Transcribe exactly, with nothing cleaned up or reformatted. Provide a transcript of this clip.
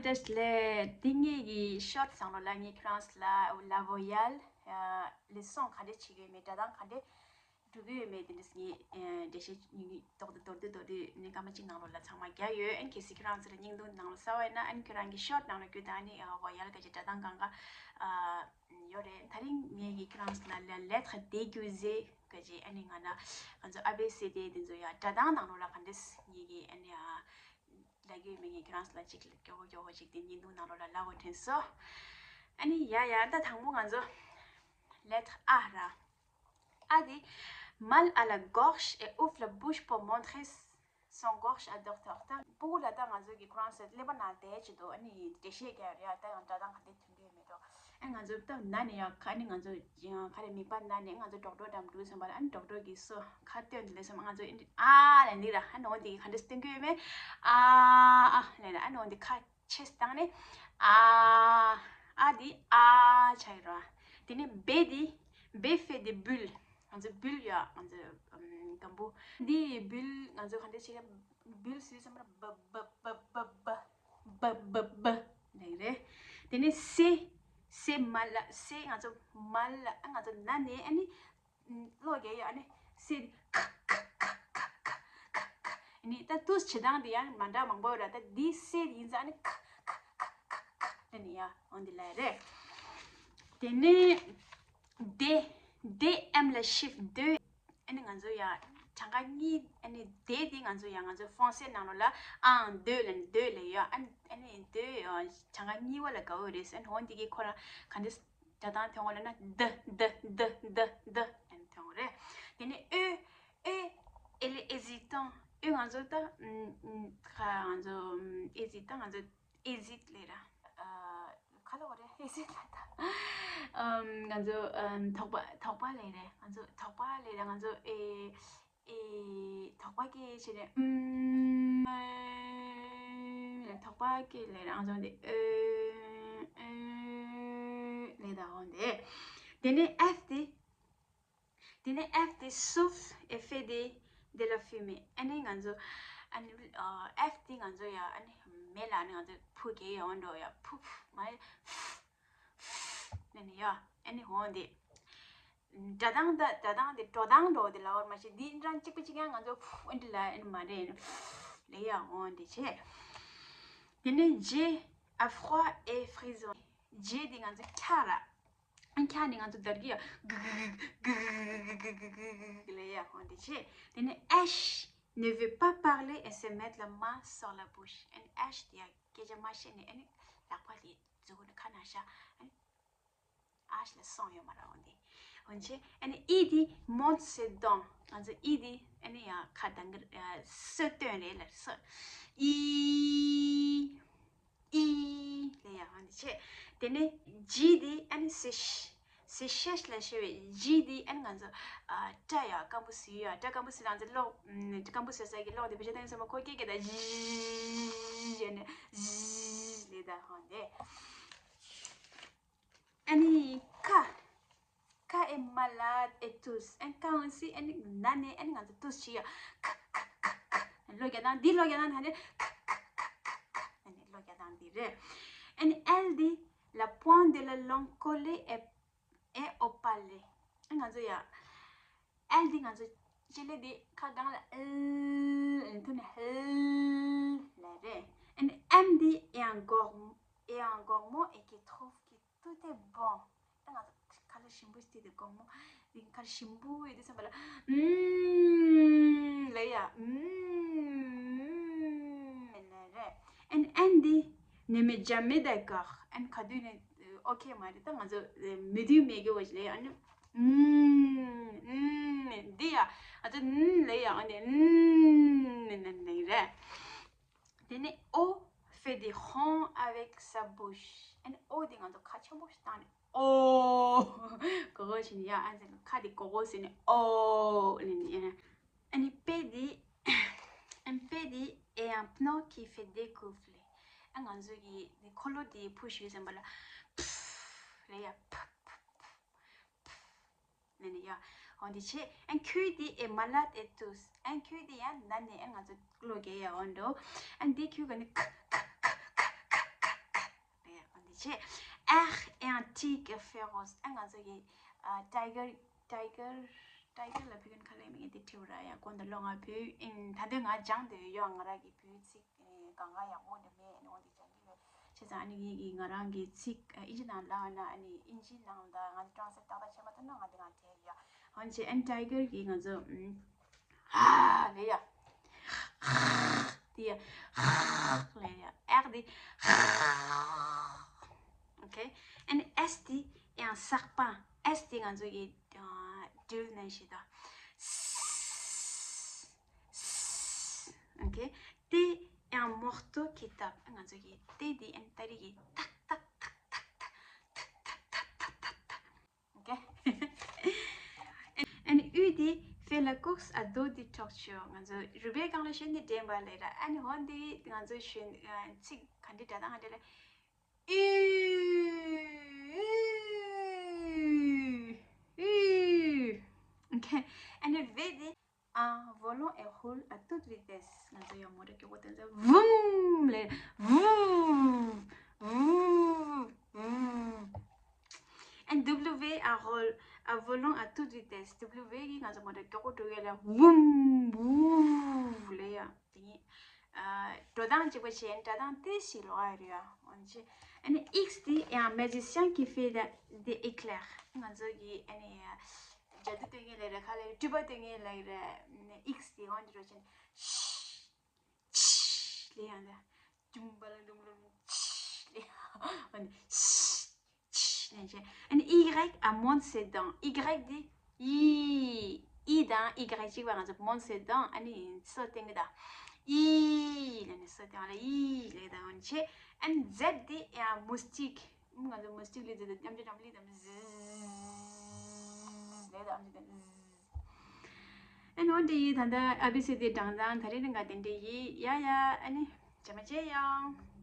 ཏེས་ལེ། འདི་ངེད་ཀྱི་ཤོར་ཊི་ནང་ལོགས་ལ་ངས་ཁྱེད་རང་ཚོ་ལ་ལ་ཝོ་ཡལ་ལེ་སོན་ག་འདྲ་བྱེད་ཀྱི་ཡོད་མེད། སྒྲ་གདངས་ག་འདྲ་འགྲོ་གི་ཡོད་མེད་དེ་འདྲ་ངས་འགྲེལ་བཤད་ཉུང་ཉུང་མདོར་བསྡུས་མདོར་བསྡུས་མདོར་བསྡུས་ནས་སྐར་མ་གཅིག་ནང་ལོགས་ལ་ཚང་མ་རྒྱག་ཡོད། ཨ་ནི་གལ་སྲིད་ཁྱེད་རང་ཚོ་ལ་བརྙན་ཐུང་ནང་ལོགས་གསར་པ་ཡིན་ན་ཨ་ནི་ཁྱེད་རང་གི་ཤོར་ཊི་ནང་ལ་བརྒྱུད་དང་ཨ་ནི་ཝོ་ཡལ་ག་ཅིག་སྒྲ་གདངས་གང་ག་ཡོད་རེད། ད་རིང་ངས་ཀྱིས་ཁྱེད་རང་ཚོ་ལ་ལ་ལེ་ཐ་དེ་རྒྱུ་ཟེ་ག་ཅིག་ཨ་ནི་ང་ན་ང་ཚོ་ཨ་བེ་སི་དེ་དེ་ཚོ་ཡ་སྒྲ་གདངས་ནང་ལོགས་ལ་ག་འདྲས་ངས་ཀྱིས་ཨ་ནི་ཨ། ལབ་ཀྱི་ཡོད་མེད་ངས་ཁྱེད་རང་ཚོ་ལ་གཅིག་མགྱོགས་པོ་མགྱོགས་པོ་ཅིག་དེ་བརྙན་ཐུང་ནང་ལོགས་ལ་ལབ་དགོས་དྲན་སོང་། ཨ་ནི་ཡ་ཡ་ད་དང་པོ་ང་ཚོ་lettre A ར། A དེ། Mal à la gorge et ouvre la bouche pour montrer son gorge à docteur. ད་ཕྲུ་གུ་ལ་ད་ང་ཚོ་གི་ཁོ་རང་ཚོ་ཀླད་པ་ནང་བསྡད་ཀྱི་འདུག་ཨ་ནི་འགྲེལ་བཤད་རྒྱག་ཡ་རེད་ཡ། ད་ཡང་སྒྲ་གདངས་ག་འདྲ་ཐོན་གྱི་ཡོད་མེད་འགྲོ། ཨ་ང་ཚོ་ད་ན་ནས་ཡང་ཁ་ནི་ང་ཚོ་ཡང་ཁ་རེ་མིད་པ་ན་ནས་ང་ཚོ་ཌོག་ཊར་འགྲོ་བསམ་པ་ལ་ཨ་ནི་ཌོག་ཊར་གྱིས་སོ་ཁ་སྟོན་དེ་ལས་སོ་ང་ཚོ་ཨ་ལབ་འདི་ར་ཨ་ནི་འོ་འདི་གི་ག་འདྲ་སྟོན་གྱི་ཡོད་མེད། ཨ་ཨ་ལབ་ར་ཨ་ནི་འོ་འདི་ཁ་ཆེ་སེ་བཏང་ནས་ཨ་ཨ་འདི་ཨ་ཆགས་ཡོད་ར། དེ་ནས་བེ་འདི་བེ་ཕེ་འདི་བུལ། ང་ཚོ་བུལ་ཡ་ང་ཚོ་སྐམ་པོ་འདི་བུལ་ང་ཚོ་ག་འདྲ་བྱེད་ཀྱི་བུལ་སུས་བསམ་པ་ལ་བ་བ་བ་བ་བ། བ་བ་བ་ལབ་རེད། དེ་ནས་སེ། སེ་མ་ལ་སེ་ང་ཚོ་མ་ལ་ང་ཚོ་ན་ནས་ཨ་ནི་གློག་རྒྱག་ཡོད་ཨ་ནི་སེ་ཁ་ཁ་ཁ་ཁ་ཁ་ཁ་ཁ་ཁ། ཨ་ནི་ད་ཏུས་བྱེད་སྟངས་དེ་ཡང་མ་འདྲ་མང་པོ་ཡོད་ར། ད་འདི་སེ་ཡིན་ཙང་ཨ་ནི་ཁ་ཁ་ཁ་ཁ་ཁ་ལབ་ནས་ཡ་འོ་འདི་ལབ་རེད། དེ་ནས་དེ་དེ་ཨེམ་ལ་ཤིབ་དེ། ཨ་ནི་ང་ཚོ་ཡ་གྲངས་ཀ་གཉིས་ཨ་ནི་དེ་དེ་ང་ཚོ་ཡ་ང་ཚོ་ཧྥོང་སེ་ནང་ལོགས་ལ་ཨང་དེ་ལབ་ནས་དེ་ལབ་ཡོད། ཨ་ནི་ཨ་ནི་དེ་གྲངས་ཀ་གཉིས་པ་ལ་དགའ་བོ་རེད་ཟེར། འོ་འདི་གི་ཁོ་རང་ག་འདྲ་སྒྲ་གདངས་ཐོན་གོ་ལབ་ན་ད་ད་ད་ད་ད་ལབ་ནས་ཐོན་གོ་རེད། དེ་ནས་ཨོ་ཨོ་ཨེ་ལེ་ཨེ་ཟི་ཏང་ཨོ་ང་ཚོ་ད་ཁ་ང་ཚོ་ཨེ་ཟི་ཏང་ང་ཚོ་ཨེ་ཟི་ལབ་ར། ཨ་ཁ་ལོ་རེད་ཨེ་ཟི་ལབ་ད། ཨམ་ང་ཚོ་ཨམ་དོགས་པ་དོགས་པ་ལབ་རེད། ང་ཚོ་དོགས་པ་ལབ་ར། ང་ཚོ་ཨེ་ཨེ་དོགས་པ་སྐྱེ་བྱས་ནས་ཨུམ་ཨེ་དོགས་པ་སྐྱེ་ལབ་ར། ང་ཚོ་འདི་ཨེ་ཨེ་ལབ་ད་འོ་འདི། དེ་ནས་ཨེཕ་དེ། དེ་ནས་ཨེཕ་དེ་souffle et fait des de la fumée། ཨ་ནི་ང་ཚོ་ཨ་ནི་ཨེཕ་དེ་ང་ཚོ་ཡ་ཨ་ནི་མེ་ལ་ཨ་ནི་ང་ཚོ་ཕུ་གེ་ཡོང་འགྲོ་ཡ་ཕུ་ཕུ་མ་ནི་ནི་ཡ་ཨ་ནི་འོ་འདི། སྒྲ་གདངས་ད་སྒྲ་གདངས་དེ་འགྲོ་སྟངས་འགྲོ་དེ་ལ་བར་མ་ཤེས་འདི་འདྲ་གཅིག་པ་གཅིག་ཡང་ང་ཚོ་ཕུ་ཨ་འདི་ལ་ཨ་ནི་མ་རེད་ལབ་ཡ་འོ་འདི་བྱས། དེ་ནས་j'ai à froid et frisson། j'ai དེ་ང་ཚོ་འཁྱག་ར། ཨ་འཁྱག་ནི་ང་ཚོ་འདར་གི་ཡ་གི་གི་གི་ལབ་ཡ་འོ་འདི་བྱས། དེ་ནས་ཨེཤ་ne veut pas parler et se mettre la main sur la bouche། ཨ་ནི་ཨེཤ་དེ་ཡ་སྐད་ཆ་མ་བཤད་ནས་ཨ་ནི་ལག་པ་དེ་མཛུ་གུ་ནི་ཁ་ནང་བཞག་ཨ་ནི་ཨེཤ་ལ་སོང་ཡོད་མ་ར་འོ་འདི་འོ་འདི་བྱས། ཨ་ནི་ཨི་དེ་monte ses dents། ང་ཚོ་ཨི་དེ་ཨ་ནི་ཡ་ཁ་དང་གི་སོ་སྟོན་རེད་ལ་སོ་ཨི། ཨི་ལབ་ཡ་འོ་འདི་བྱས། དེ་ནས་ཇི་དེ་ཨ་ནི་c'est ch- c'est cher ལ་ཤེས་པའི་ཇི་དེ་ཨ་ནི་ང་ཚོ་ཨ་སྐྲ་ཡ་སྐམ་པོ་བཟོ་ཡ་སྐྲ་སྐམ་པོ་བཟོ་ཡ་ང་ཚོ་གློག་ཨམ་སྐམ་པོ་བཟོ་ས་གི་གློག་དེ་བེད་སྤྱོད་བཏང་ཡོད་ཚང་མ་ཁོ་སྐད་སྐད་དང་ཇི་ཡ་ནས་ཇི་ལབ་ད་འོ་འདི། ཨ་ནི་ཁ། ཁ་est malade et tousse། ཨ་ནི་ཁ་འོན་སི་ཨ་ནི་ན་ནས་ཨ་ནི་ང་ཚོ་ཏུས་བྱེད་ཡ། ཁ་ཁ་ཁ་ཁ་གློག་རྒྱག་སྟངས་འདི་གློག་རྒྱག་སྟངས་ད་ནི་ཁ་ཁ་ཁ་ཁ་ཁ་ཨ་ནི་གློག་རྒྱག་སྟངས་འདི་རེད། ཨ་ནི་ཨེལ་འདི་la pointe de la langue collée et et au palais། ཨ་ང་ཚོ་ཡ། ཨེལ་འདི་ང་ཚོ་ལྕེ་ལེ་འདི་ཁ་སྒང་ལ་ཨེལ་ཨེལ་ཐུག་ནས་ཧེལ་ལབ་རེད། ཨ་ནི་ཨེམ་འདི་et un gourm- et un gourmand et qui trouve que tout est bon། ཨ་ང་ཚོ་ཁ་ལག་ཞིམ་པོ་ཞིག་དེ་གོང་མོ་འདི་ཁ་ལག་ཞིམ་པོ་ཡོད་དུས་ཙམ་པ་ལ་ཨུམ་ལབ་ཡ་ཨུམ་ལབ་རེད། ཨ་ནི་ཨེན་འདི་ne met jamais d'accord། ཨ་ནི་ག་དུས་ནས་ཨོ་ཁེ་མ་རེད། ད་ང་ཚོ་མོས་མཐུན་མེད་གི་འོ་ཞིག་ལབ་ཡ་ཨ་ནི་ཨུམ་ཨུམ་འདི་ཡ་ང་ཚོ་ཨུམ་ལབ་ཡ་ཨ་ནི་ཨུམ་ལབ་རེད། དེ་ནས au fond des rangs avec sa bouche། ཨ་ནི་ཨོ་དེ་ང་ཚོ་ཁ་ཆེན་པོ་ཞིག་བཏང་ནས་ཨོ། གོ་གོ་བྱས་ནས་ཡ་ཨ་ནི་ཁ་དེ་གོ་གོ་ཟེར་ནས་ཨོ་ལབ་ནས་ཡ། ཨ་ནི་པེ་དེ་ཨ་ནི་པེ་དེ་et un pneu qui fait des gouffres། ཨ་ང་ཚོ་གི་འཁོར་ལོ་དེ་ཕུ་ཞུས་ཟིན་པ་ལ་ཕུ་ལབ་ཡ་ཕུ་ཕུ་ཕུ། ནས་ནས་ཡ། འོ་འདི་བྱས། ཨན་ཁྱོད་འདི་est malade et tousse། ཨན་ཁྱོད་འདི་ཡང་ན་ནས་ཨན་ང་ཚོ་བློ་རྒྱས་ཡ་འོ་འགྲོ། ཨན་འདི་ཁྱོད་ག་ནི་ཁ་ཁ་ཁ་ཁ་ཁ་ཁ་ R et un tigre féroce. ཨ་ང་ཚོ་གི་ཨ་tiger tiger tiger ལ་བོད་སྐད་ག་ལེ་མིང་དེ་ཁྲིད་ར་ཡ་གོ་འདི་ལོ་ང་བོད་ཨིན་ད་འདི་ང་སྦྱང་འདོད་ཡོད། ང་ར་གི་བོད་ཚིག་གང་ག་ཡག་པོ་འདི་མེད་ནོ་འདི་སྦྱང་གི་ཡོད། བྱས་ཙང་ཨ་ནི་ངེད་ཀྱིས་ང་རང་གི་ཚིག་ཨིན་ཇི་ནང་ལ་ཨ་ན་ཨ་ནི་ཨིན་ཇི་ནང་ལ་ང་ཚོ་translate ཏག་ཏག་བྱས་མ་ཐུབ་ན་ང་འདི་ང་བྲལ་ཡོད། འོན་ཆེ་ཨན་tiger གི་ང་ཚོ་ཧ་ལེ་ཡ། དེ་ཡ། ལེ་ཡ། ཨེག་དེ། ཨོ་ཁེ། ཨན་ཨེས་དེ་ཡང་ཟག་པ། ཨེས་དེ་ང་ཚོ་གི་drill ནང་ཞིག་དང་། ཨོ་ཁེ། དེ་ཡང་མོག་ཏོ་གི་ཐབ། ང་ཚོ་གི་དེ་དེ་ཨན་ཏ་རི་གི་ཏག་ཏག་ཏག་ཏག་ཏག་ཏག་ཏག་ཏག་ཏག་ཏག། ཨོ་ཁེ། ཨན་ཨུ་དེ་ཕེ་ལ་ཀོགས་ཨ་དོ་དེ་ཐོག་ཆོ། ང་ཚོ་རུ་པའི་སྒང་ལ་ཤོན་དེ་འདྲེན་པ་ལེ་ར། ཨན་ཧོན་དེ་ང་ཚོ་ཤོན་ཚིག་ག་འདྲི་འདྲ་དང་ཧ་འདྲ་ལེ། ཨུ། ཨུ། ཨོ་ཁེ། ཨན་ཝེ་དེ་ཨ་volant et roule à toute vitesse། ང་ཚོ་ཡང་མོ་ཊ་མགྱོགས་པོ་བཏང་ཚེ་ཝུམ་ལེ། ཝུམ། ཝུམ། ཝུམ། ཨན་W ཨ་roule ཨ་volant à toute vitesse། W གིས་ང་ཚོ་མོ་ཊ་མགྱོགས་པོ་འགྲོ་ཡ་ལ་ཝུམ་ཝུམ་ལེ་ཡ། དེ་ཡིན། ཨ་འགྲོ་སྟངས་གཅིག་པ་བྱས་སྒྲ་གདངས་ཏོག་ཙམ་ལོག་ཡ་རེད་ཡ། འོན་ཅི། ཨ་ནི་ཨིགས་དེ་ཡང་magicien qui fait des éclairs། ང་ཚོ་གི་ཨ་ནི་ཇ་དུ་སྟོན་མཁན་ལ་རེད། ཁ་ལ་སྤྲུལ་པ་སྟོན་མཁན་ལ་རེད། ཨིགས་དེ་འོན་ཏེ་འགྲོ་ཆེན། ཆི་ལེ་ཡང་ལ། ཇུམ་པ་ལ་ལུམ་ལུམ་ཆི་ལེ་ཡང་། ཨ་ནི་ཆི་ཆི་ལེ་ཡང་། ཨ་ནི་ཨི་གྷེག་ཨ་monte ses dents། ཨི་གྷེག་དེ་ཨི། ཨི་དང་ཨི་གྷེག་གཅིག་པ་ང་ཚོ་monte ses dents། ཨ་ནི་སོ་སྟེང་གི་ད་ཨི་ལེ་ནི་སོ་སྟེང་ལ་ཨི་ལེ་ད་འོན་ཆེ། ཨ་ནི་ཛེད་དེ་ཡང་མུ་སྟིག། ང་ཚོ་མུ་སྟིག་ལེ་ཛེད་དམ་ཅི་དམ་ལི་དམ་ཟི་ལེ་ད་དམ་ཅི་དམ་ཟི། ཨ་ནི་འོན་ཏེ་ཡིས་ད་ལྟ་ཨ་བི་སི་དེ་སྦྲང་ཚང་ད་རེས་རིང་ག་དེ་འདྲ་ཡིས་ཡ་ཡ། ཨ་ནི་ཇ་མ་ཇེ་ཡང་།